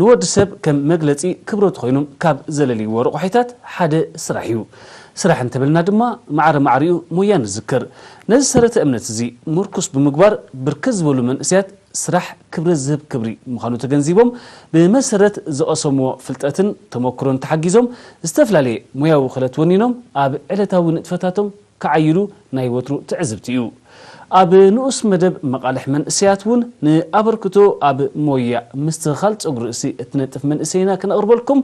ንወዲ ሰብ ከም መግለጺ ክብረቱ ኮይኖም ካብ ዘለልይዎ ረቑሒታት ሓደ ስራሕ እዩ። ስራሕ እንተበልና ድማ ማዕረ ማዕሪኡ ሞያ ንዝክር። ነዚ ሰረተ እምነት እዚ ምርኩስ ብምግባር ብርክት ዝበሉ መንእሰያት ስራሕ ክብረት ዝህብ ክብሪ ምዃኑ ተገንዚቦም ብመሰረት ዝቐሰምዎ ፍልጠትን ተመክሮን ተሓጊዞም ዝተፈላለየ ሞያዊ ክእለት ወኒኖም ኣብ ዕለታዊ ንጥፈታቶም ክዓይሉ ናይ ወትሩ ትዕዝብቲ እዩ። ኣብ ንኡስ መደብ መቓልሕ መንእሰያት እውን ንኣበርክቶ ኣብ ሞያ ምስትኽኻል ጸጉሪ ርእሲ እትነጥፍ መንእሰይና ክነቕርበልኩም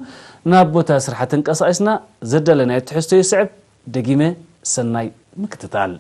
ናብ ቦታ ስርሓ ተንቀሳቒስና ዘዳለናዮ ትሕዝቶ ይስዕብ። ደጊመ ሰናይ ምክትታል።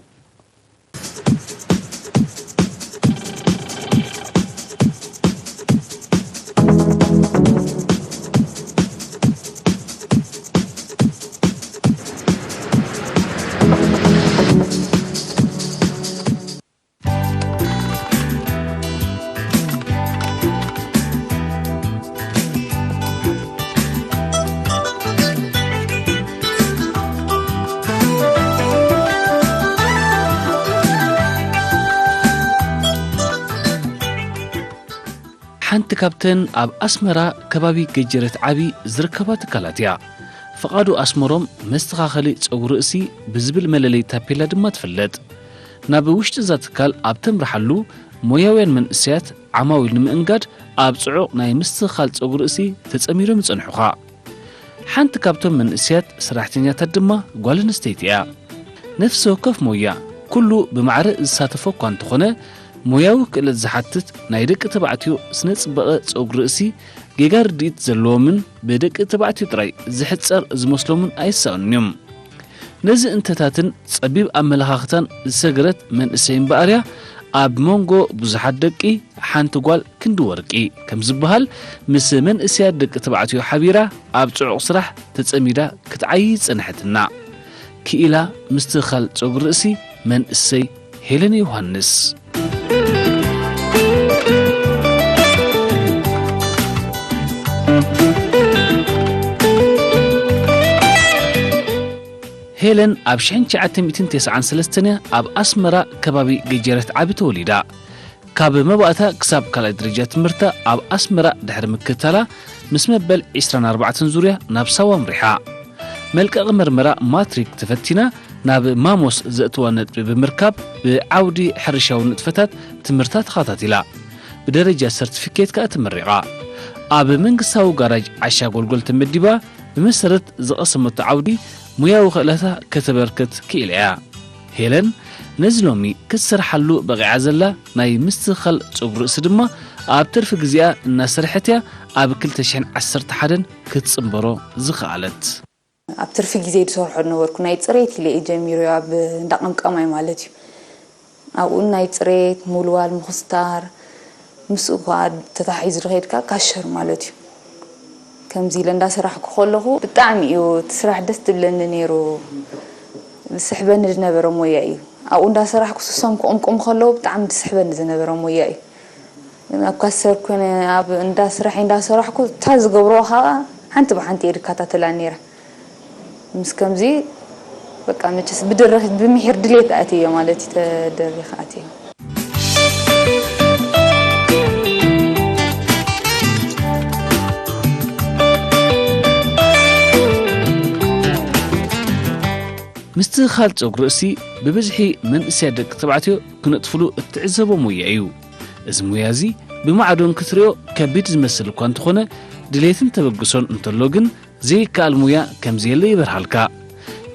ሓንቲ ካብተን ኣብ ኣስመራ ከባቢ ገጀረት ዓቢ ዝርከባ ትካላት እያ። ፍቓዱ ኣስመሮም መስተኻኸሊ ጸጉሪ ርእሲ ብዝብል መለለይ ታፔላ ድማ ትፍለጥ። ናብ ውሽጢ እዛ ትካል ኣብ ተምርሓሉ፣ ሞያውያን መንእሰያት ዓማዊል ንምእንጋድ ኣብ ጽዑቕ ናይ ምስትኽኻል ጸጉሪ ርእሲ ተጸሚዶም ይጸንሑኻ። ሓንቲ ካብቶም መንእሰያት ሰራሕተኛታት ድማ ጓል ኣንስተይቲ እያ። ነፍሲ ወከፍ ሞያ ኩሉ ብማዕረ ዝሳተፎ እኳ እንተኾነ፣ ሞያዊ ክእለት ዝሓትት ናይ ደቂ ተባዕትዮ ስነ ጽባቐ ጸጉሪ ርእሲ ጌጋ ርድኢት ዘለዎምን ብደቂ ተባዕትዮ ጥራይ ዝሕጸር ዝመስሎምን ኣይሳእኑን እዮም። ነዚ እንተታትን ጸቢብ ኣመለኻኽታን ዝሰገረት መንእሰይ እምበኣር እያ ኣብ መንጎ ብዙሓት ደቂ ሓንቲ ጓል ክንዲ ወርቂ ከም ዝበሃል፣ ምስ መንእሰያት ደቂ ተባዕትዮ ሓቢራ ኣብ ጽዑቕ ስራሕ ተጸሚዳ ክትዓዪ ዝጸንሐትና ክኢላ ምስትኽኻል ጸጉሪ ርእሲ መንእሰይ ሄለን ዮሃንስ። ሄለን ኣብ ሽሕን ትሽዓተ ሚእትን ተስዓን ሰለስተን እያ ኣብ ኣስመራ ከባቢ ገጀረት ዓቢ ተወሊዳ። ካብ መባእታ ክሳብ ካልኣይ ደረጃ ትምህርታ ኣብ ኣስመራ ድሕሪ ምክታላ፣ ምስ መበል ዕስራን ኣርባዕተን ዙርያ ናብ ሳዋ ኣምሪሓ። መልቀቒ መርመራ ማትሪክ ተፈቲና ናብ ማሞስ ዘእትዋ ነጥቢ ብምርካብ ብዓውዲ ሕርሻዊ ንጥፈታት ትምህርታ ተኸታቲላ። ብደረጃ ሰርቲፊኬት ከኣ ተመሪቓ። ኣብ መንግስታዊ ጋራጅ ዓሻ ጎልጎል ተመዲባ ብመሰረት ዝቐሰመቶ ዓውዲ ሞያዊ ክእለታ ከተበርክት ክኢላ እያ። ሄለን ነዚ ሎሚ ክትሰርሓሉ በቒዓ ዘላ ናይ ምስትኽኻል ጸጉሪ ርእሲ ድማ ኣብ ትርፊ ግዜኣ እናሰርሐት እያ ኣብ ክልተ ሽሕን ዓሰርተ ሓደን ክትጽንበሮ ዝኸኣለት። ኣብ ትርፊ ግዜ ዝሰርሖ ዝነበርኩ ናይ ጽሬት ኢለ እየ ጀሚሩ ኣብ እንዳ ቀምቀማይ ማለት እዩ። ኣብኡ ናይ ጽሬት፣ ምውልዋል፣ ምኹስታር፣ ምስኡ ከኣ ተታሒዙ ዝኸድካ ካሸር ማለት እዩ። ከምዚ ኢለ እንዳሰራሕኩ ከለኹ ብጣዕሚ እዩ እቲ ስራሕ ደስ ትብለኒ ነይሩ። ዝስሕበኒ ዝነበረ ሞያ እዩ። ኣብኡ እንዳሰራሕኩ ስሶም ክቕምቁሙ ከለዉ ብጣዕሚ ዝስሕበኒ ዝነበረ ሞያ እዩ። ግን ኣብ ካሰር ኮነ ኣብ እንዳ ስራሕ እንዳሰራሕኩ እታ ዝገብሮ ከዓ ሓንቲ ብሓንቲ እየ ዝከታተላ ነይረ። ምስ ከምዚ በቃ መቸስ ብድረ-፣ ብምሒር ድሌት ኣትየ ማለት እዩ፣ ተደሪኸ ኣትየ። ምስትኽኻል ጸጉሪ ርእሲ ብብዝሒ መንእሰያት ደቂ ተባዕትዮ ክነጥፍሉ እትዕዘቦ ሞያ እዩ። እዚ ሞያ እዚ ብማዕዶ እንክትሪኦ ከቢድ ዝመስል እኳ እንተኾነ፣ ድሌትን ተበግሶን እንተሎ ግን ዘይከኣል ሞያ ከም ዘየለ ይበርሃልካ።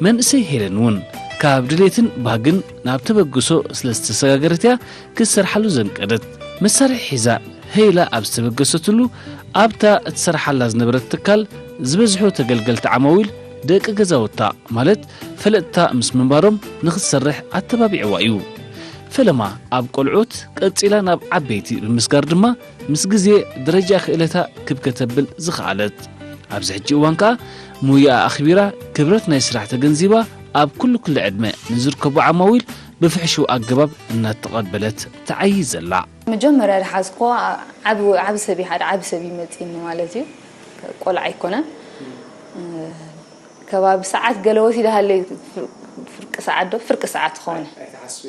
መንእሰይ ሄለን እውን ካብ ድሌትን ባህግን ናብ ተበግሶ ስለ ዝተሰጋገረት እያ ክትሰርሓሉ ዘንቀደት። መሳርሒ ሒዛ ሄይላ ኣብ ዝተበገሰትሉ፣ ኣብታ እትሰርሓላ ዝነበረት ትካል ዝበዝሑ ተገልገልቲ ዓማዊል ደቂ ገዛውታ ማለት ፈለጥታ ምስ ምንባሮም ንኽትሰርሕ ኣተባቢዕዋ እዩ። ፈለማ ኣብ ቆልዑት ቀጺላ ናብ ዓበይቲ ብምስጋር ድማ ምስ ግዜ ደረጃ ክእለታ ክብ ከተብል ዝኸኣለት። ኣብዚ ሕጂ እዋን ከኣ ሙያኣ ኣኽቢራ ክብረት ናይ ስራሕ ተገንዚባ ኣብ ኩሉ ክሊ ዕድመ ንዝርከቡ ዓማዊል ብፍሕሽው ኣገባብ እናተቐበለት ትዓዪ ዘላ። መጀመርያ ዝሓዝኮ ዓቢ፣ ዓቢ ሰብ እዩ፣ ሓደ ዓቢ ሰብ እዩ መጺኒ ማለት እዩ። ቆልዓ ኣይኮነን። ከባቢ ሰዓት ገለ ወሲዳ ሃለይ ፍር-፣ ፍርቂ ሰዓት ዶ? ፍርቂ ሰዓት ትኸውን። ኣይትሓስቢ።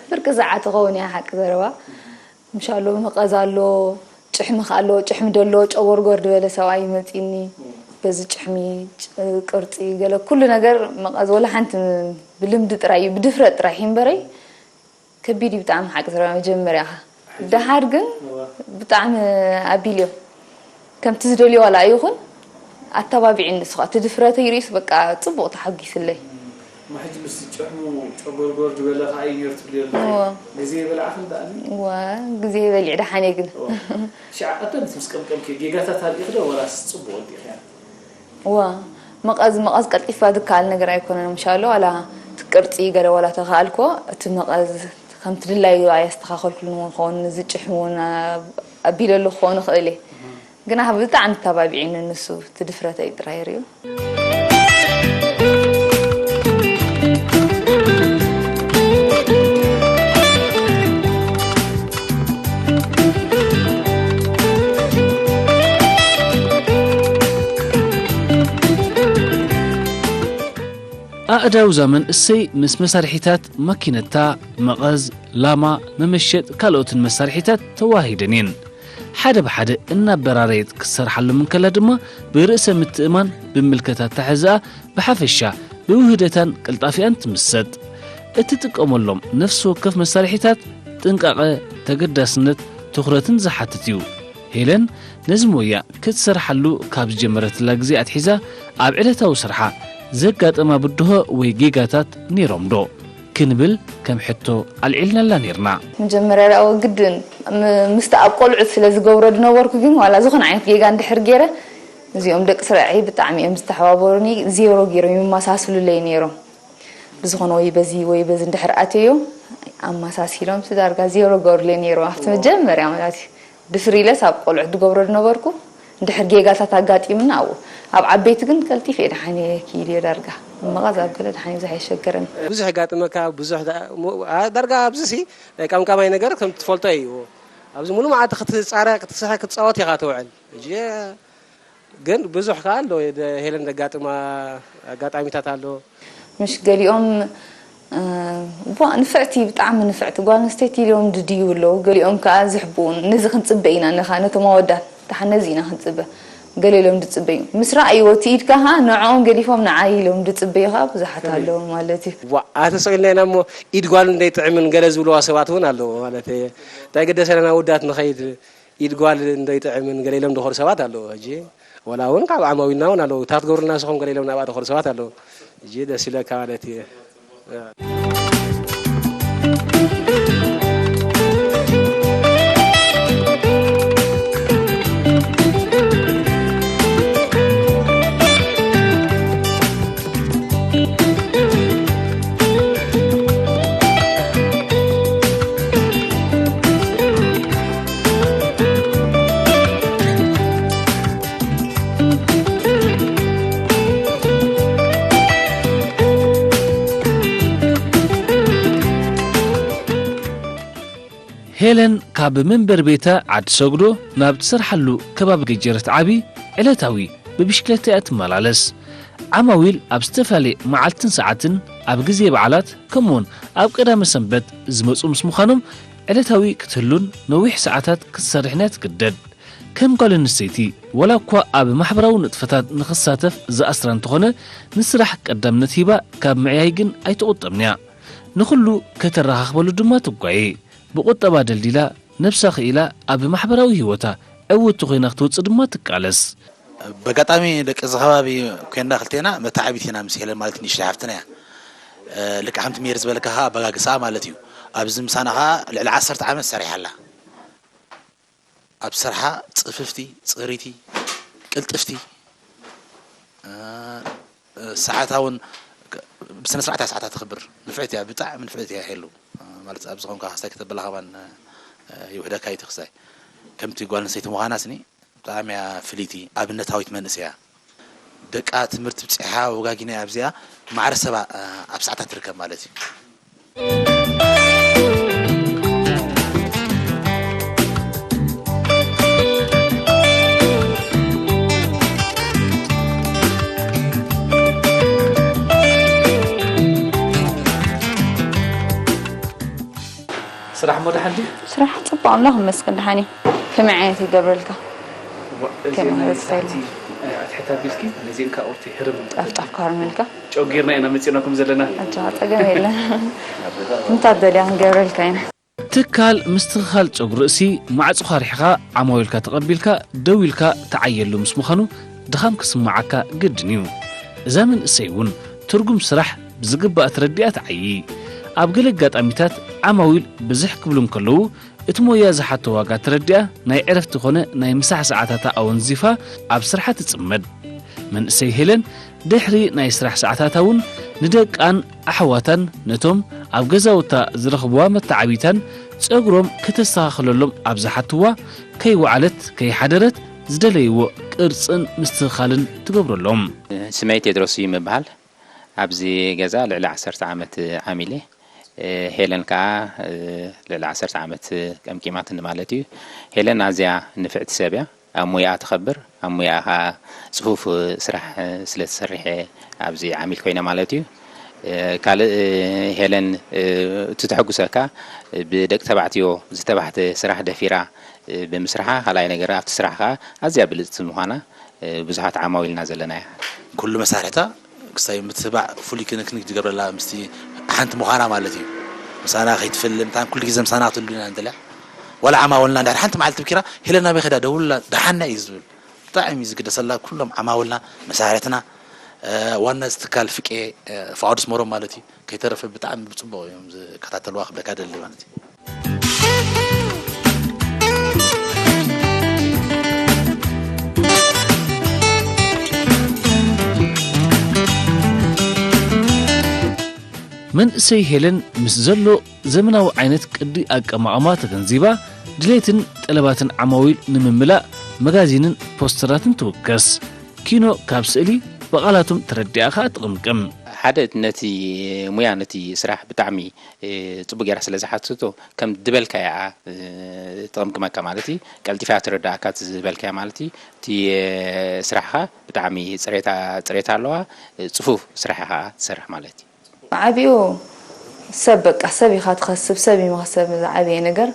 ፍርቂ ሰዓት ትኸውን እያ ሓቂ ዘረባ። ምሻሎ መቐዝ ኣሎ፣ ጭሕሚ ከ ኣለዎ፣ ጭሕሚ ደለዎ ጨጎርጎር ዝበለ ሰብኣይ ይመፅኒ። በዚ ጭሕሚ፣ ጭ-፣ ቅርፂ፣ ገለ ኩሉ ነገር መቐዝ ወላ ሓንቲ ብልምዲ ጥራይ እዩ፣ ብድፍረት ጥራይ እዩ እምበረይ። ከቢድ እዩ ብጣዕሚ ሓቂ ስራሕ መጀመርያኻ። ደሓር ግን እዋ። ብጣዕሚ ኣቢልዮ። ከምቲ ዝደልዮ ዋላ ኣይኹን፣ ኣተባቢዕኒ ንሱ ኸኣ። እቲ ድፍረተይ ርእዩስ በቃ ጽቡቕ ተሓጒስለይ። እሞ ሕጂ ምስቲ ጭሕሙ ጨጎርጎር ዝበለ ኸኣ እዩ ነይሩ ትብልዮ ኣለኺ። እዋ። ግዜ ይበልዓኺ እንዳ ኣሊ? እዋ፣ ግዜ ይበሊዕ ደሓን እየ ግን። እዋ። ሽዓ ቀደም ምስ ቀምቀምኪ ጌጋታት ኣልኢኺ ዶ ወላስ ጽቡቕ ወዲእኽያ? እዋ፣ መቐዝ፣ መቐዝ ቀልጢፋ ዝከኣል ነገር ኣይኮነን። ምሻሎ ዋላ እቲ ቅርጺ ገለ ዋላ ተኸኣልኮ፣ እቲ መቐዝ ከምቲ ድላዩ ኣየስተኻኸልኩሉን እውን ክኸውን፣ ዝጭሕም እውን ኣብ-፣ ኣቢለሉ ክኸውን ይኽእል እየ። ግና ብጣዕሚ ተባቢዕኒ ንሱ፣ እቲ ድፍረተይ ጥራይ ርእዩ። ኣእዳው እዛ መንእሰይ ምስ መሳርሒታት ማኪነታ፣ መቐዝ፣ ላማ፣ መመሸጥ ካልኦትን መሳርሒታት ተዋሂደን እየን። ሓደ ብሓደ እናበራረየት ክትሰርሓሎም እንከላ ድማ ብርእሰ ምትእማን ብምልከት ኣታሕዛኣ ብሓፈሻ ብውህደታን ቅልጣፊኣን ትምሰጥ። እትጥቀመሎም ነፍሲ ወከፍ መሳርሒታት ጥንቃቐ፣ ተገዳስነት፣ ትኹረትን ዝሓትት እዩ። ሄለን ነዚ ሞያ ክትሰርሓሉ ካብ ዝጀመረትላ ግዜ ኣትሒዛ ኣብ ዕለታዊ ስርሓ ዘጋጠማ ብድሆ ወይ ጌጋታት ነይሮም ዶ? ክንብል ከም ሕቶ ኣልዒልናላ ነይርና። መጀመርያ ደኣ ግድን ም-፣ ምስቲ ኣብ ቆልዑት ስለ ዝገብሮ ዝነበርኩ ግን ዋላ ዝኾነ ዓይነት ጌጋ እንድሕር ገይረ እዚኦም ደቂ ስራዐይ ብጣዕሚ እዮም ዝተሓባበሩኒ። ዜሮ ገይሮም ይመሳስሉለይ ነይሮም። ብዝኾነ ወይ በዚ ወይ በዚ እንድሕር ኣተዮም ኣመሳሲሎም ዳርጋ ዜሮ ገይሩለይ ነይሮም ኣብቲ መጀመርያ ማለት እዩ። ድፍር ኢለስ ኣብ ቆልዑት ዝገብሮ ዝነበርኩ፣ እንድሕር ጌጋታት ኣጋጢምና ኣብኡ። ኣብ ዓበይቲ ግን ቀልጢፈ እየ ደሓን እየ ክኢል እየ ዳርጋ። እምበኣር ኣብ ገለ ደሓን እየ ብዙሕ ኣይሸገረን። ብዙሕ የጋጥመካ፣ ብዙሕ ዳ-፣ ሞ-፣ ኣ-፣ ዳርጋ ኣብዚሲ ናይ ቀምቃማይ ነገር ከም ትፈልጦ እዩ። ኣብዚ ሙሉእ መዓልቲ ክትጻረ፣ ክትስሕቅ፣ ክትጻወት ኢኻ ትውዕል። ሕጂ ግን ብዙሕ ከኣ ኣሎ፣ ደ-፣ ሄለን ዘጋጥማ ኣጋጣሚታት ኣሎ። ምሽ ገሊኦም፣ እ፣ ቧ፣ ንፍዕቲ፣ ብጣዕሚ ንፍዕቲ ጓል ኣንስተይቲ ኢሎም ድድይቡ ኣለዉ። ገሊኦም ከኣ ዝሕብኡን፣ ነዚ ክንጽበ ኢና፣ ነኻ፣ ነቶም ኣወዳት፣ ደሓን ነዚ ኢና ክንጽበ። ገለ ኢሎም ድጽበዩ። ምስ ረኣይዎ እቲ ኢድካ ኸኣ ንዕኦም ገዲፎም ንዓይ ኢሎም ድጽበዩ ኸኣ ብዙሓት ከመይ? ኣለዉ ማለት እዩ። ዋ፣ ኣተሰቂልና ኢና እሞ ኢድ ጓል እንደይጥዕምን ገለ ዝብልዋ ሰባት እውን ኣለዉ ማለት እየ። እንታይ ገደሰና ናብ ኣወዳት ንኸይድ ኢድ ጓል እንዶ ይጥዕምን ገለ ኢሎም ዝኸዱ ሰባት ኣለዉ። ሕጂ ወላ እውን ካብ ዓማዊልና እውን ኣለዉ። "እታ ትገብሩልና ንስኹም" ገለ ኢሎም ናብኣ ዝኸዱ ሰባት ኣለዉ። ሕጂ ደስ ይብለካ ማለት እዩ። ሄለን ካብ መንበሪ ቤታ ዓዲ ሰግዶ ናብ ትሰርሓሉ ከባቢ ገጀረት ዓቢ ዕለታዊ ብብሽክለታ እያ ትመላለስ። ዓማዊል ኣብ ዝተፈላለየ መዓልትን ሰዓትን፣ ኣብ ግዜ በዓላት፣ ከምኡውን ኣብ ቀዳመ ሰንበት ዝመጹ ምስ ምዃኖም፣ ዕለታዊ ክትህሉን ነዊሕ ሰዓታት ክትሰርሕን እያ ትግደድ። ከም ጓል ኣንስተይቲ፣ ወላ እኳ ኣብ ማሕበራዊ ንጥፈታት ንኽሳተፍ ዝኣስራ እንተኾነ፣ ንስራሕ ቀዳምነት ሂባ ካብ ምዕያይ ግን ኣይትቑጠብን እያ። ንኹሉ ከተረኻኽበሉ ድማ ትጓየ። ብቑጠባ ደልዲላ፣ ነብሳ ክኢላ፣ ኣብ ማሕበራዊ ህይወታ ዕውቲ ኮይና ክትወጽእ ድማ ትቃለስ። በጋጣሚ ደቂ እዚ ከባቢ ኮይንና ክልቴና መተዓቢት ኢና ምስ ሄለን ማለት ንእሽተይ ሓፍትና እያ። እ፣ ልክዕ ከምቲ ሜሪ ዝበለካ ከኣ ኣበጋግሳኣ ማለት እዩ። ኣብዚ ምሳና ከኣ ልዕሊ ዓሰርተ ዓመት ሰሪሓ ኣላ። ኣብ ስርሓ ጽፍፍቲ፣ ጽርይቲ፣ ቅልጥፍቲ፣ እ፣ ሰዓታ እውን ክ-፣ ብስነ ስርዓት እያ ሰዓታ ተኽብር። ንፍዕቲ እያ፣ ብጣዕሚ ንፍዕቲ እያ ሄሉ። ማለት ኣብዚ ኾንካ ክስታይ ከተበላ ከማን፣ እ፣ ይውሕደካ እዩ እቲ ክስታይ። ከምቲ ጓል ኣንስተይቲ ምዃና ስኒ ብጣዕሚ እያ ፍልይቲ፣ ኣብነታዊት መንእሰይ እያ። ደቃ ትምህርቲ ብጺሓ ወጋጊና እያ ኣብዚኣ ማዕረ ሰባ፣ እ፣ ኣብ ሰዓታ ትርከብ ማለት እዩ። ስራሕ እሞ ደሓን ድዩ? ስራሕ ጽቡቕ፣ ኣምላኽ ይመስገን፣ ደሓን እዩ። ከመይ ዓይነት ይገብረልካ? እዚ ከመይ ናይ ዓይነት ስታይል? ታሕቲ ናይ ኣትሕት ኣቢልኪ ነዚን ካብ ኦርቲ ህርም ጣፍጣፍ ካርመልካ? ጨው ጌርና ኢና መፂና ኩም ዘለና። ኣጃ፣ ጸገም የለን። እንታይ ደልያ ክንገብረልካ ኢና። ትካል ምስትኽኻል ጸጉሪ ርእሲ ማዕጾኻ ሪሕኻ ዓማዊልካ ተቐቢልካ ደው ኢልካ ትዓየሉ ምስ ምዃኑ ድኻም ክስምዓካ ግድን እዩ። እዛ መንእሰይ እውን ትርጉም ስራሕ ብዝግባእ ተረዲኣ ትዓዪ። ኣብ ገለ ኣጋጣሚታት ዓማዊል ብዝሕ ክብሉ እንከለዉ እቲ ሞያ ዝሓቶ ዋጋ ተረዲኣ ናይ ዕረፍቲ ኾነ ናይ ምሳሕ ሰዓታታ ኣወንዚፋ ኣብ ስርሓ ትጽመድ። መንእሰይ ሄለን ድሕሪ ናይ ስራሕ ሰዓታታ እውን ንደቃን ኣሕዋታን ነቶም ኣብ ገዛውታ ዝረኽብዋ መተዓቢታን ጸጉሮም ከተስተኻኽለሎም ኣብ ዝሓትዋ ከይወዓለት ከይሓደረት ዝደለይዎ ቅርጽን ምስትኽኻልን ትገብረሎም። ስመይ ቴድሮስ እዩ ምብሃል። ኣብዚ ገዛ ልዕሊ ዓሰርተ ዓመት ዓሚለ። ሄለን ከዓ ልዕሊ ዓሰርተ ዓመት ቀምቂማትኒ ማለት እዩ። ሄለን ኣዝያ ንፍዕቲ ሰብ እያ። ኣብ ሙያኣ ትኸብር፣ ኣብ ሙያኣ ከዓ ፅፉፍ ስራሕ ስለ ትሰርሕ ኣብዚ ዓሚል ኮይነ ማለት እዩ። ካልእ ሄለን እቲ ተሐጉሰካ ብደቂ ተባዕትዮ ዝተባሕተ ስራሕ ደፊራ ብምስራሓ፣ ካልኣይ ነገር ኣብቲ ስራሕ ከዓ ኣዝያ ብልፅቲ ምዃና ብዙሓት ዓማዊልና ዘለናያ። ኩሉ መሳርሕታ ክሳይ ምትባዕ ፍሉይ ክንክን ዝገብረላ ምስቲ ሓንቲ ምዃና ማለት እዩ። ምሳና ከይትፍል ምታን ኩሉ ግዜ ምሳና ክትህሉ ኢና ንደልያ። ዋላ ዓማወልና እንድሕር ሓንቲ መዓልቲ ብኪራ ሄለና በይ ከዳ ደውሉላ ደሓና እዩ ዝብል። ብጣዕሚ እዩ ዝግደሰላ ኩሎም ዓማውልና መሳርሕትና ዋና እዚ ትካል ፍቄ ፍቓዱ ስመሮም ማለት እዩ። ከይተረፈ ብጣዕሚ ብፅቡቕ እዮም ዝከታተልዋ ክብለካ ደሊ ማለት እዩ። መንእሰይ ሄለን ምስ ዘሎ ዘመናዊ ዓይነት ቅዲ ኣቀማቕማ ተገንዚባ ድሌትን ጠለባትን ዓማዊል ንምምላእ መጋዚንን ፖስተራትን ትውከስ። ኪኖ ካብ ስእሊ ብቓላቶም ተረዲኣ ኸኣ ትቕምቅም። ሓደ ነቲ ሙያ ነቲ ስራሕ ብጣዕሚ ፅቡቅ ገይራ ስለ ዝሓትቶ ከም ዝበልካያ ትቕምቅመካ ማለት እዩ። ቀልጢፋ ትረዳእካ ዝበልካያ ማለት እዩ። እቲ ስራሕኻ ብጣዕሚ ፅሬታ ፅሬታ ኣለዋ። ፅፉፍ ስራሕ ኢኻ ትሰርሕ ማለት እዩ። ዓብኡ ሰብ በቃ ሰብ ኢኻ ትኸስብ ሰብ እዩ መኽሰብ ዝዓበየ ነገር።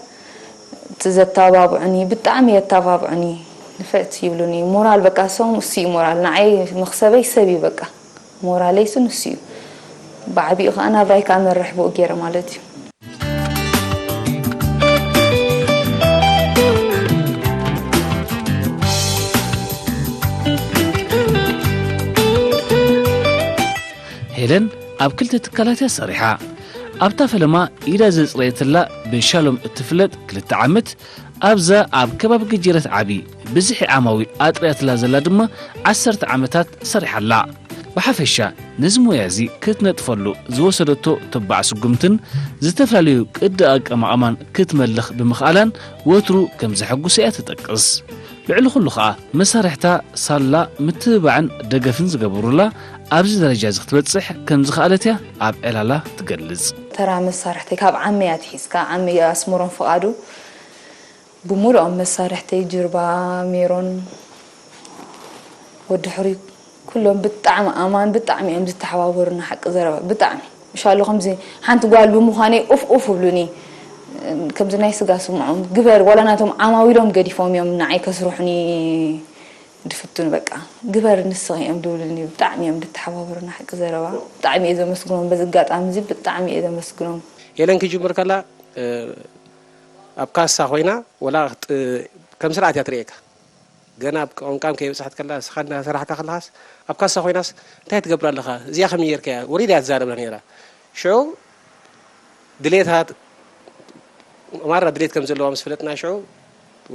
ዘተባብዑኒ ብጣዕሚ የተባብዑኒ። ንፍዕቲ ይብሉኒ ሞራል በቃ እሶም እሱ እዩ ሞራል ንዓይ መኽሰበይ ሰብ እዩ በቃ። ሞራለይ እሱ ንሱ እዩ። ብዓቢኡ ከዓ ናብራይ ከዓ መርሕ ብኡ ገይረ ማለት እዩ። ሄለን ኣብ ክልተ ትካላት እያ ሰሪሓ። ኣብታ ፈለማ ኢዳ ዘጽረየትላ ብሻሎም እትፍለጥ ክልተ ዓመት ኣብዛ ኣብ ከባቢ ገጀረት ዓቢ ብዝሒ ዓማዊል ኣጥርያትላ ዘላ ድማ ዓሰርተ ዓመታት ሰሪሓ ኣላ። ብሓፈሻ ነዚ ሞያ እዚ ክትነጥፈሉ ዝወሰደቶ ተባዕ ስጉምትን ዝተፈላለዩ ቅዲ ኣቀማቕማን ክትመልኽ ብምኽኣላን ወትሩ ከም ዘሐጉሰ እያ ትጠቅስ። ልዕሊ ኩሉ ኸኣ መሳርሕታ ሳላ ምትብባዕን ደገፍን ዝገበሩላ ኣብዚ ደረጃ እዚ ክትበጽሕ ከም ዝኸኣለት እያ ኣብ ዕላላ ትገልጽ። ተራ መሳርሕተይ ካብ ዓመይ ኣትሒዝካ ዓመይ ኣስመሮም ፍቓዱ ብምሉኦም መሳርሕተይ ጅርባ ሜሮን ወዲ ሕሩይ ኩሎም ብጣዕሚ ኣማን ብጣዕሚ እዮም ዝተሓባበሩና ሓቂ ዘረባ ብጣዕሚ ምሻሎ ከምዚ ሓንቲ ጓል ብምዃነይ ኡፍ ኡፍ ይብሉኒ ከምዚ ናይ ስጋ ስምዖም ግበር ዋላ ናቶም ዓማዊሎም ገዲፎም እዮም ንዓይ ከስርሑኒ ድፍቱን በቃ ግበር ንስኺ እዮም ድብሉኒ ብጣዕሚ እዮም ዝተሓባበሩና ሓቂ ዘረባ ብጣዕሚ እየ ዘመስግኖም በዚ ኣጋጣሚ እዚ ብጣዕሚ እየ ዘመስግኖም ሄለን ክጅምር ከላ ኣብ ካሳ ኮይና ወላ ከም ስርዓት እያ ትርእየካ። ገና ኣብ ቀንቃም ከይበፅሓት ከላ ንስኻ እናሰራሕካ ከለኻስ ኣብ ካሳ ኮይናስ እንታይ ትገብር ኣለኻ እዚኣ ከመይ ጌርካያ ወሪዳ እያ ትዛረብና ነይራ። ሽዑ ድሌታት ማራ ድሌት ከም ዘለዋ ምስ ፈለጥና ሽዑ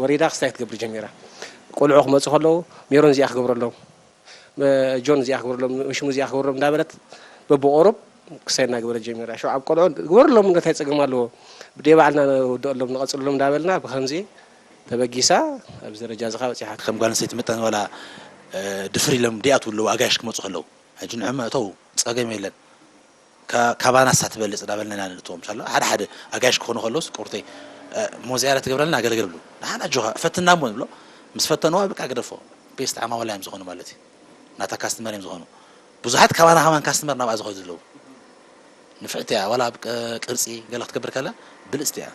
ወሪዳ ክስታይ ክትገብር ጀሚራ። ቆልዑ ክመፁ ከለዉ ሜሮን እዚኣ ክገብረሎም ጆን እዚኣ ክገብረሎም ሽሙ እዚኣ ክገብረሎም እንዳበለት በብቆሩብ ክሳይ እናገበረት ጀሚራ። ሽዑ ኣብ ቆልዑ ግበረሎም እንታይ ፀገም ኣለዎ ብደይ ባዕልና ንውድቀሎም ንቐፅለሎም እንዳበልና ብከምዚ ተበጊሳ ኣብዚ ደረጃ እዚ ከዓ በፂሓ። ከም ጓል ኣንስተይቲ መጠን ዋላ ድፍር ኢሎም ድኣ ትብለዉ ኣጋይሽ ክመፁ ከለዉ ሕጂ ንዕም እተው ፀገም የለን ካባና እሳ ትበልፅ እንዳበልና ኢና ንእትዎም ምሻሎ ሓደ ሓደ ኣጋይሽ ክኾኑ ከለውስ ቁርተይ እሞ ዝያዳ ትገብረልና ኣገልግል ብሉ ንሓና ኣጆኻ ፈትና እሞ ንብሎ ምስ ፈተንዋ በቃ ግደፎ ቤስት ዓማውላ እዮም ዝኾኑ ማለት እዩ ናታ ካስትመር እዮም ዝኾኑ ብዙሓት ካባና ከማን ካስትመር ናብኣ ዝኾኑ ዘለዉ ንፍዕቲ እያ ዋላ ኣብ ቅርፂ ገለ ክትገብር ከላ ብልፅቲ እያ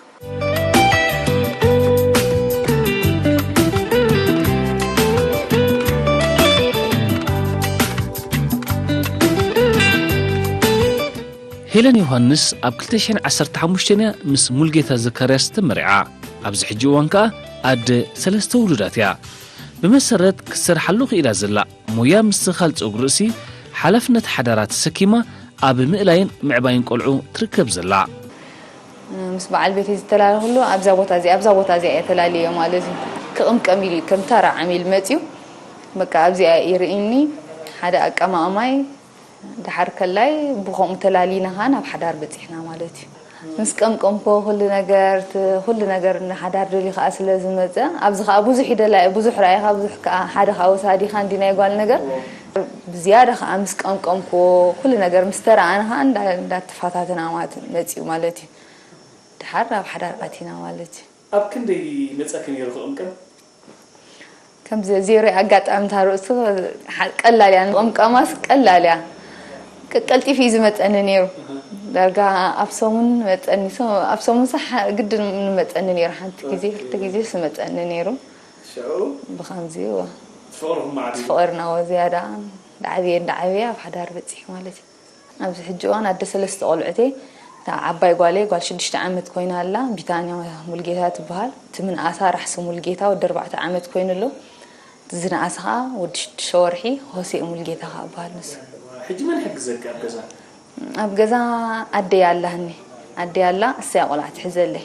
ሄለን ዮሃንስ ኣብ ክልተ ሽሕን ዓሰርተ ሓሙሽተን እያ ምስ ሙልጌታ ዘካርያስ ተመሪዓ። ኣብዚ ሕጂ እዋን ከኣ ኣደ ሰለስተ ውሉዳት እያ። ብመሰረት ክትሰርሓሉ ክኢላ ዘላ ሞያ ምስትኽኻል ጸጉሪ ርእሲ፣ ሓላፍነት ሓዳራ ተሰኪማ ኣብ ምእላይን ምዕባይን ቆልዑ ትርከብ ዘላ። ምስ በዓል ቤተይ ዝተላለኹሉ ኣብዛ ቦታ እዚኣ ኣብዛ ቦታ እዚኣ እየ ተላልየ ማለት እዩ። ክቕምቀም ኢሉ እዩ ከም ተራ ዓሚል መፅዩ። በቃ ኣብዚኣ ይርእኒ ሓደ ኣቀማቕማይ። ደሓር ከላይ ብኸምኡ ተላሊና ኸዓ ናብ ሓዳር በፂሕና ማለት እዩ። ምስ ቀምቀምኮ ኩሉ ነገር እቲ ኩሉ ነገር ንሓዳር ደልዩ ከዓ ስለ ዝመፀ ኣብዚ ከዓ ብዙሕ ይደላ ብዙሕ ረኣይካ ብዙሕ ከዓ ሓደ ከዓ ወሳዲካ እንዲ ናይ ጓል ነገር ብዝያዳ ከዓ ምስ ቀምቀምኮ ኩሉ ነገር ምስ ተረኣና ከዓ እንዳ- እንዳተፋታተና ማለት መፅዩ ማለት እዩ። ድሓር ኣብ ሓዳር ኣቲና ማለት እዩ። ኣብ ክንደይ መፀኪ ነይሩ ክቕምቀም? ከምዚ ዜሮ ኣጋጣሚ እታ ርእሱ ቀላል እያ፣ ንቕምቀማስ ቀላል እያ። ቀልጢፉ እዩ ዝመፀኒ ነይሩ። ዳርጋ ኣብ ሰሙን መፀኒ፣ ኣብ ሰሙን ሳ ግድን ንመፀኒ ነይሩ። ሓንቲ ግዜ ክልተ ግዜ ዝመፀኒ ነይሩ። ሽዑ ብኸምዚ እዎ ፍቕርኹም ማዕቢሉ። ፍቕርና ወ ዝያዳ እንዳዓብየ እንዳዓብየ ኣብ ሓዳር በፂሑ ማለት እዩ። ኣብዚ ሕጂ እዋን ኣደ ሰለስተ ቆልዑት እየ። እታ ዓባይ ጓለይ ጓል ሽዱሽተ ዓመት ኮይና ኣላ፣ ቢታንያ ሙልጌታ ትበሃል። እቲ ምንኣሳ ራሕሲ ሙልጌታ ወዲ ኣርባዕተ ዓመት ኮይኑ ኣሎ። እቲ ዝነኣሰ ከዓ ወዲ ሽዱሽተ ወርሒ ሆሴእ ሙልጌታ ከዓ ይበሃል ንሱ። ሕጂ መን ይሕግዘኪ ኣብ ገዛ? ኣብ ገዛ ኣደይ ኣላኒ። ኣደይ ኣላ፣ እሰያ ቆልዓ ትሕዘለይ።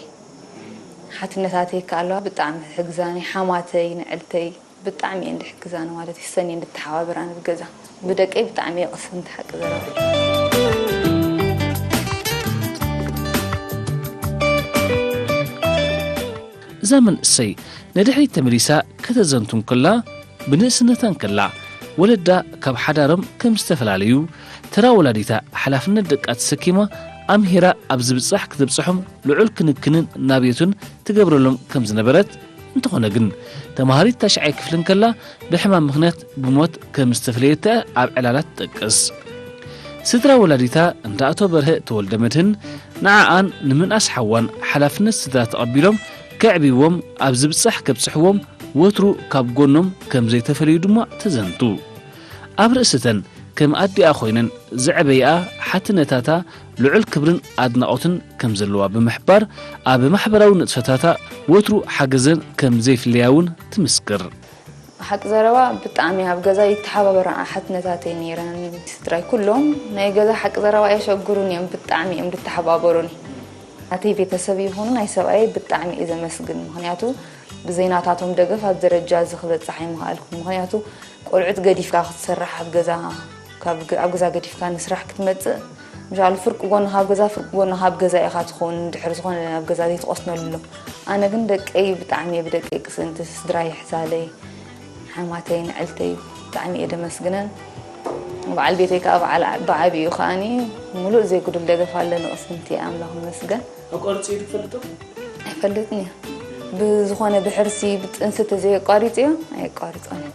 ሓትነታተይ ከ ኣለዋ፣ ብጣዕሚ ትሕግዛኒ፣ ሓማተይ፣ ንዕልተይ። ብጣዕሚ እየን ዝሕግዛኒ ማለት እዩ። ሰን እየን ዝተሓባበራኒ ብገዛ። ብደቀይ ብጣዕሚ እየ ቅስንቲ ሓቂ ዘረባ። እዛ መንእሰይ ንድሕሪት ተመሊሳ ከተዘንቱ እንከላ፣ ብንእስነታ እንከላ ወለዳ ካብ ሓዳሮም ከም ዝተፈላለዩ፣ ተራ ወላዲታ ሓላፍነት ደቃ ተሰኪማ ኣምሂራ ኣብ ዝብጻሕ ክትብጽሖም ልዑል ክንክንን ናብዮትን ትገብረሎም ከም ዝነበረት፣ እንተኾነ ግን ተማሃሪት ታሽዓይ ክፍሊ እንከላ ብሕማም ምኽንያት ብሞት ከም ዝተፈለየት ኣብ ዕላላ ትጠቅስ። ስድራ ወላዲታ እንዳ ኣቶ በርሀ ተወልደ መድህን ንዓኣን ንምንኣስ ሓዋን ሓላፍነት ስድራ ተቐቢሎም ከዕብይዎም ኣብ ዝብጻሕ ከብጽሕዎም ወትሩ ካብ ጎኖም ከም ዘይተፈለዩ ድማ ተዘንቱ። ኣብ ርእስ'ተን ከም ኣዲኣ ኮይነን ዘዕበይኣ ሓትነታታ ልዑል ክብርን ኣድናቖትን ከም ዘለዋ ብምሕባር፣ ኣብ ማሕበራዊ ንጥፈታታ ወትሩ ሓገዘን ከም ዘይፍለያ እውን ትምስክር። ሓቂ ዘረባ ብጣዕሚ ኣብ ገዛ ይተሓባበራ ሓትነታተይ ነይረን። ስድራይ ኩሎም ናይ ገዛ ሓቂ ዘረባ ኣየሸግሩን እዮም፣ ብጣዕሚ እዮም ዝተሓባበሩኒ። ናተይ ቤተሰብ ይኹኑ ናይ ሰብኣየይ ብጣዕሚ እየ ዘመስግን፣ ምኽንያቱ ብዘይ ናታቶም ደገፍ ኣብዚ ደረጃ እዚ ክበፅሕ ኣይምኸኣልኩን። ምኽንያቱ ቆልዑት ገዲፍካ ክትሰርሕ ኣብ ገዛ ካብ ግ- ኣብ ገዛ ገዲፍካ ንስራሕ ክትመፅእ ምሻሉ ፍርቂ ጎንኻ ኣብ ገዛ ፍርቂ ጎንኻ ኣብ ገዛ ኢኻ ትኸውን። ድሕሪ ዝኾነ ኣብ ገዛ ዘይትቆስነሉ ኣሎ። ኣነ ግን ደቀይ ብጣዕሚ እየ ብደቀይ ቅስንቲ ስድራ ይሕዛለይ ሓማተይ ንዕልተይ ብጣዕሚ እየ ደመስግነን። በዓል ቤተይ ከዓ በዓል ብዓብዩ ከዓኒ ሙሉእ ዘይጉድል ደገፍ ኣለኒ ቅስንቲ ኣምላኽ ይመስገን። ኣቋርፂ እዩ ትፈልጦ? ኣይፈልጥን እየ ብዝኾነ ብሕርሲ ብጥንሲ ተዘየቋሪፅዮ ኣየቋርፆን እየ።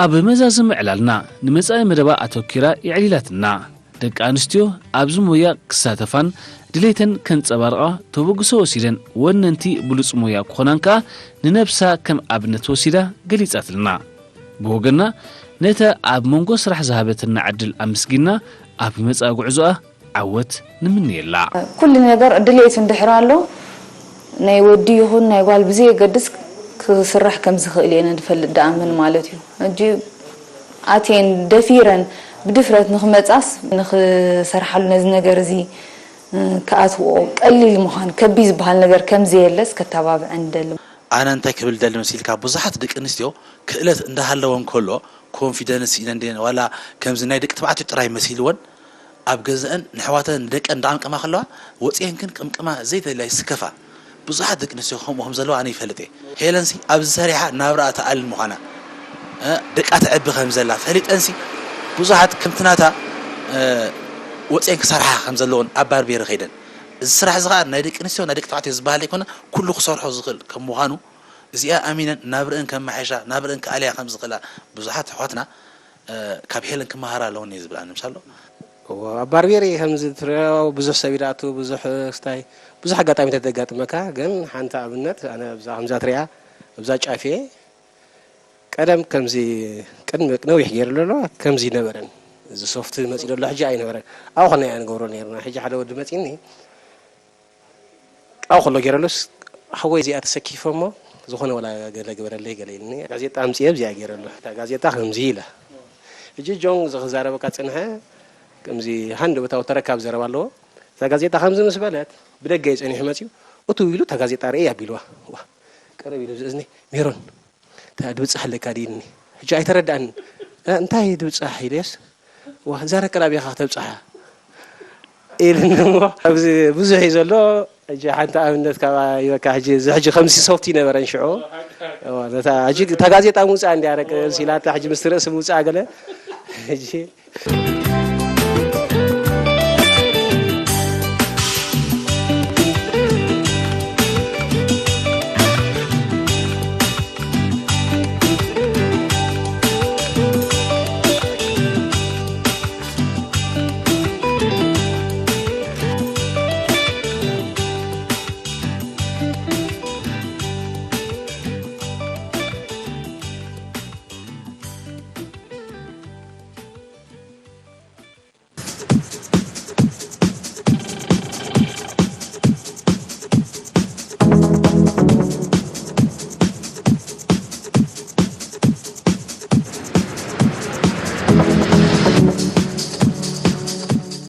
ኣብ መዛዘሚ ዕላልና ንመጻኢ መደባ ኣተኪራ የዕሊላትና። ደቂ ኣንስትዮ ኣብዚ ሞያ ክሳተፋን ድሌተን ከንጸባርቓ ተበግሶ ወሲደን ወነንቲ ብሉጽ ሞያ ክኾናን ከኣ ንነብሳ ከም ኣብነት ወሲዳ ገሊጻትልና። ብወገና ነተ ኣብ መንጎ ስራሕ ዝሃበትና ዕድል ኣመስጊና ኣብ መጻኢ ጉዕዞኣ ዓወት ንምንየላ። ኩሉ ነገር ድሌት እንድሕር ኣሎ ናይ ወዲ ይኹን ናይ ጓል ብዘየገድስ ክስራሕ ከም ዝኽእል እየ ንፈልጥ ደኣምን ማለት እዩ። ሕጂ ኣትየን ደፊረን ብድፍረት ንኽመጻስ ንኽሰርሓሉ ነዚ ነገር እዚ ክኣትዎ ቀሊል ምዃን ከቢድ ዝበሃል ነገር ከም ዘየለስ ከተባብዐን ደሊ። ኣነ እንታይ ክብል ደሊ መሲልካ ብዙሓት ደቂ ኣንስትዮ ክእለት እንዳሃለወን ከሎ ኮንፊደንስ ኢለን ድየን ዋላ ከምዚ ናይ ደቂ ተባዕትዮ ጥራይ መሲልወን ኣብ ገዘአን ንሕዋተን ንደቀን እንዳቐምቀማ ከለዋ ወፂአን ግን ቅምቅማ ዘይተደላይ ስከፋ ብዙሓት ደቂ ኣንስትዮ ከምኡ ከም ዘለዋ ኣነ ይፈልጥ እየ። ሄለንሲ ኣብዚ ሰሪሓ ናብራኣ ትኣልን ምዃና ደቃ ተዕቢ ከም ዘላ ፈሊጠንሲ ብዙሓት ከምቲ ናታ ወፂአን ክሰርሓ ከም ዘለዎን ኣብ ባርቤሪ ከይደን እዚ ስራሕ እዚ ከዓ ናይ ደቂ ኣንስትዮ ናይ ደቂ ተባዕትዮ ዝበሃል ዘይኮነ ኩሉ ክሰርሖ ዝኽእል ከም ምዃኑ እዚኣ ኣሚነን ናብ ርእን ከመሓይሻ ናብ ርእን ክኣልያ ከም ዝኽእላ ብዙሓት ኣሕዋትና ካብ ሄለን ክመሃራ ኣለወን እየ ዝብል ኣነ ምሳሎ። ኣብ ባርቤሪ ከምዚ ትሪኦ ብዙሕ ሰብ ይድኣቱ ብዙሕ ስታይ ብዙሕ ኣጋጣሚታት ዘጋጥመካ። ግን ሓንቲ ኣብነት ኣነ ኣብዛ ከምዛ ትሪኣ ኣብዛ ጫፍ እየ ቀደም ከምዚ ቅድሚ ነዊሕ ገይሩ ኣሎ ከምዚ ይነበረን እዚ ሶፍት መፂ ዘሎ ሕጂ ኣይነበረን። ኣብኡ ከና ኢና ንገብሮ ነርና። ሕጂ ሓደ ወዲ መፂኒ ኣብኡ ከሎ ገይረሉስ ሓወይ እዚኣ ተሰኪፈ እሞ ዝኾነ ወላ ገለ ግበረለይ ገለ ኢልኒ። ጋዜጣ ኣምፅየ ኣብዚኣ ገይረሉ። እታ ጋዜጣ ከምዚ ኢላ ሕጂ ጆን ዝክዛረበካ ፅንሐ ከምዚ ሃንድ ቦታ ተረካብ ዘረባ ኣለዎ። እዛ ጋዜጣ ከምዚ ምስ በለት ብደገ እዩ ፀኒሑ መፅዩ እቱ ኢሉ እታ ጋዜጣ ርእይ ኣቢልዋ። ዋ ቀረብ ኢሉ ዝእዝኒ ሜሮን እታ ድብፃሕ ኣለካ ድኢልኒ። ሕጂ ኣይተረድኣኒ። "እ፣ እንታይ ድብፃሕ?" ኢለስ፣ "ዋ፣ እዛ ረቀላቢኻ ከተብፅሓ?" ኢልኒ እሞ፣ ኣብዚ ብዙሕ እዩ ዘሎ። ሕጂ ሓንቲ ኣብነት ካብኣ ይበካ። ሕጂ፣ እዚ ሕጂ ከምዚ ሶፍት ይነበረን ሽዑ። እዋ፣ ነታ፣ ሕጂ እታ ጋዜጣ ምውፃእ እንድያ ረቀ-፣ ሲላታ፣ ሕጂ ምስቲ ርእሲ ምውፃእ ገለ። ሕጂ፣